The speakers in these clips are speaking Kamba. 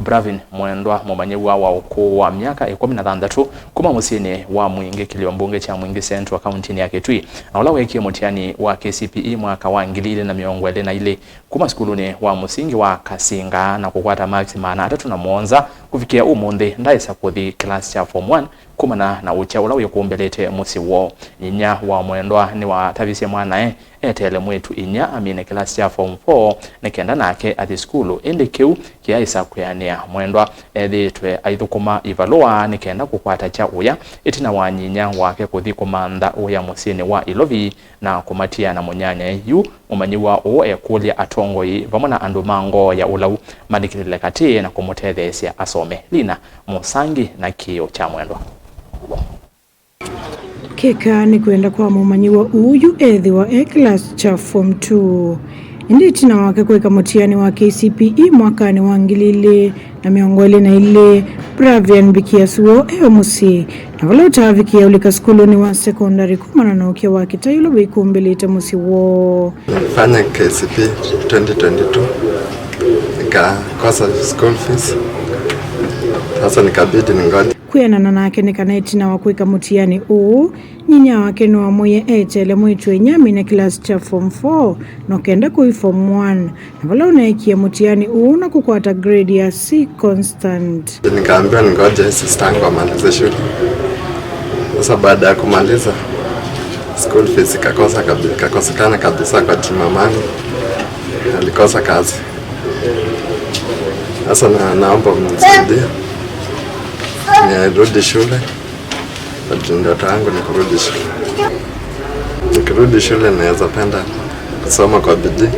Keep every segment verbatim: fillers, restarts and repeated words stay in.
Pravin Mwendwa, mũmanyĩw'a wa ũkũũ wa myaka ĩkũmi na thanthatũ, kuma mũsyĩnĩ wa Mwingĩ, kĩlio mbunge kya Mwingĩ Central, kauntinĩ ya Kitui, na ũla weekie mũtiani wa K C P E mwaka wa ngili ilĩ na mĩongo ĩlĩ na ilĩ, kuma sukulunĩ wa mũsingi wa Kasinga na kũkwata maksi maana atatũ na mũonza, kũvikĩa ũmũnthĩ ndaĩsa kũthi kĩlasi kya form one kumana na ũkya ũla wĩkũmbĩlĩte mũsyĩ woo. Nyinya wa Mwendwa nĩwatavisye mwanae eteele mwĩĩtu-a-inyia amine kĩlasi kya form four nĩ kenda nake athi sukulu, ĩndĩ kĩu kĩaĩsa kwĩanĩa. Mwendwa ethĩĩtwe aithũkũma ivalũa nĩ kenda kũkwata kya ũya ĩtina wa nyinya wake kũthi kũmantha ũya mũsyĩnĩ wa Ilovi na kũmatiana mũnyanyae yu. Mũmanyĩw'a ũũ ekũlya atongoi vamwe na andũ ma ngoo ya ũlau malikĩlĩle katĩ na kũmũtetheesya asome. Lina Mũsangi na kĩĩo kya Mwendwa. Kĩka nĩ kwenda kwa mũmanyĩw'a ũũ yu ethĩwa e kĩlasi kya form two. Ĩndĩ ĩtina wake kwĩka mũtiani wa K C P E mwakanĩ wa ngili ilĩ na mĩongo ĩlĩ na ilĩ, Pravian Mbikia Suo e o mũsyĩ, na vala ũtaavikĩa ũlika sukulunĩ wa sekondalĩ kumana na ũkya wa kĩtaĩlo wĩkũmbĩlĩte mũsyĩ woo. Nilifanya K C P twenty twenty-two, nikakosa school fees. Sasa nikabidi ningoje. Kwĩanana nake nĩ kana ĩtina wa kwĩka mũtiani ũũ, nyinya wake nĩwamwĩie eteele mwĩĩtu-a-inyia amine kĩlasi kya form four na ũkenda kũi form one, na vala ũneekie mũtiani ũũ na kũkwata grade ya C constant. Nikaambiwa ningoje sister yangu amalize shule. Sasa baada ya kumaliza, school fees ikakosa kabi-, ikakosekana kabisa kwa timamangu. Alikosa kazi. Sasa na, naomba mnisaidie nirudi shule. Ati ndoto yangu ni kurudi shule. Nikirudi shule, naweza penda kusoma kwa bidii,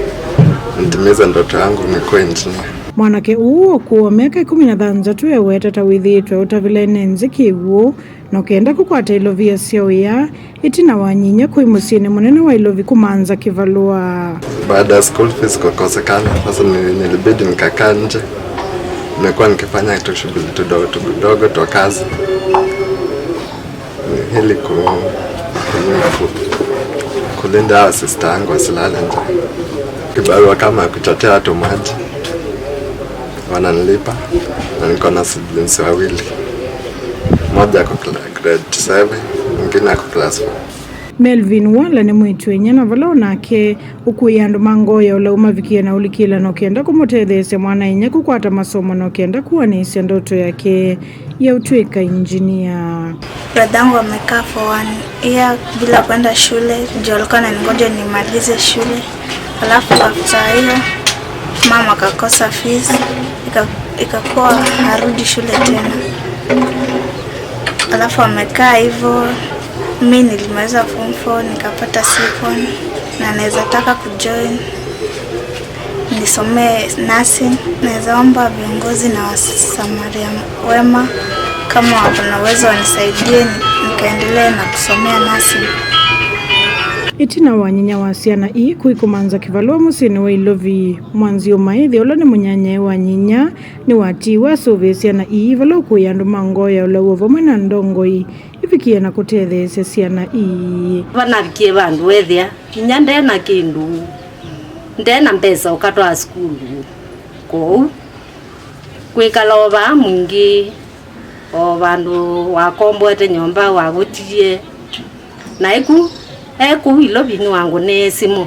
nitimize ndoto yangu, nikuwe engineer. Mwanake ũũ ũkũũ wa myaka ĩkũmi na thanthatũ eweta ta wĩthĩĩtwe ũtavĩle ene nzĩ kĩw'ũ na ũkenda kũkwata ilovia sya ũya ĩtina wa nyinya kũi mũsyĩnĩ mũnene wa Ilovi kũmantha kĩvalũa. Baada ya school fees kukosekana, sasa ni-, nilibidi nikakaa nje. Nimekuwa nikifanya tu shughuli tudogo tudogo twa kazi ili ku-, ku-, kulinda hawa sister yangu wasilale njaa. Kibarua kama ya kuchotea watu maji, wananilipa, na niko na siblings wawili. Mmoja ako cla-, grade seven, mwingine ako class four. Melvin Wala nĩ mwĩĩtu-a-inyia na vala o nake ũkũĩe andũ ma ngoo ya ũlau mavikĩe na ũlikĩlano kenda kũmũtetheesya mwana-a-inyia kũkwata masomo na ũkenda kũanĩsya ndoto yake ya ũtw'ĩka injinia. Brother yangu amekaa for one year bila kwenda shule, juu alikuwa anangoja nimalize shule. Alafu after hiyo, mama akakosa fees, ika-, ikakuwa harudi shule tena. Alafu amekaa hivyo, mi nilimaliza form four, nikapata second, na naweza taka kujoin, nisomee nursing. Naweza omba viongozi na wasamaria wema, kama wako na uwezo wanisaidie, ni-, nikaendelee na kusomea nursing. Ĩtina wa nyinya wa syana ii kũi kũmantha kĩvalũa mũsyĩnĩ wa Ilovi, Mwanziũ Maĩthya, ũla nĩ mũnyanyae wa nyinya, nĩwatiiwe asũvĩe syana ii vala ũkũĩe andũ ma ngoo ya ũlau o vamwe na ndongoi ivikĩe na kũtetheesya syana ii. Vanavikie vandũ weethĩa nginya nde na kĩndũ, nde na mbesa ũkatwaa sukulu. Kwoou kwĩkala o vaa Mwingĩ, o vandũ wakomboete nyũmba wavũtie, na ĩku e kũu Ilovi nĩwangũnĩe simũ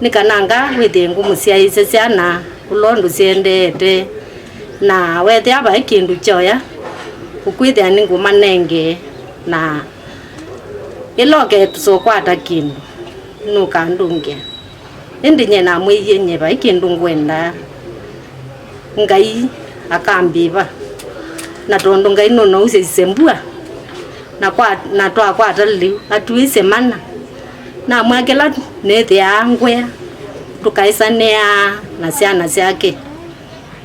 nĩ kana nga wĩthĩe ngũmũsyaĩĩsya syana ũla ũndũ syendeete, na weethĩa vai kĩndũ kyoya ũkwĩthĩa nĩngũmanenge, na ĩla ũkesa ũkwata kĩndũ nũkandũngĩa. Ĩndĩ nyie namwĩie nyie vai kĩndũ ngwenda, Ngai akambĩva. Na tondũ Ngai nũnausya isembua, na kwa, na twakwata lĩu atuĩsye mana. Namwĩa kĩla nĩthĩaa ngwĩa, tũkaĩsanĩaa na syana syake.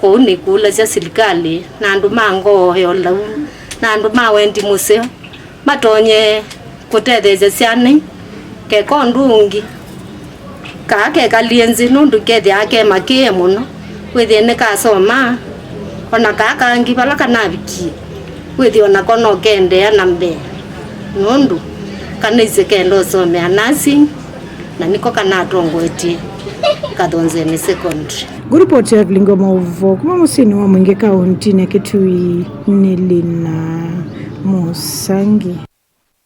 Kwoou nĩkũlasya silikalĩ na andũ ma ngoo ya ũlau na andũ ma wendi mũseo matonye kũtetheesya syana ii keka ũndũ ũngĩ. Kaa kekalie nzĩ nũndũ kethĩaa kemakĩe mũno, wĩthĩe nĩkasoma, o na kaa kangĩ vala kanavikie, wĩthĩe o nako no keendeea na mbee, nũndũ kanaisye kenda ũsomea nursing, na nĩko kanatongoetye Kathonzeni Secondary. Ngũripoti ya kĩlingo maũvoo kuma mũsyĩnĩ wa Mwingĩ kaũntinĩ ya Kitui nĩ Lina Mũsangi.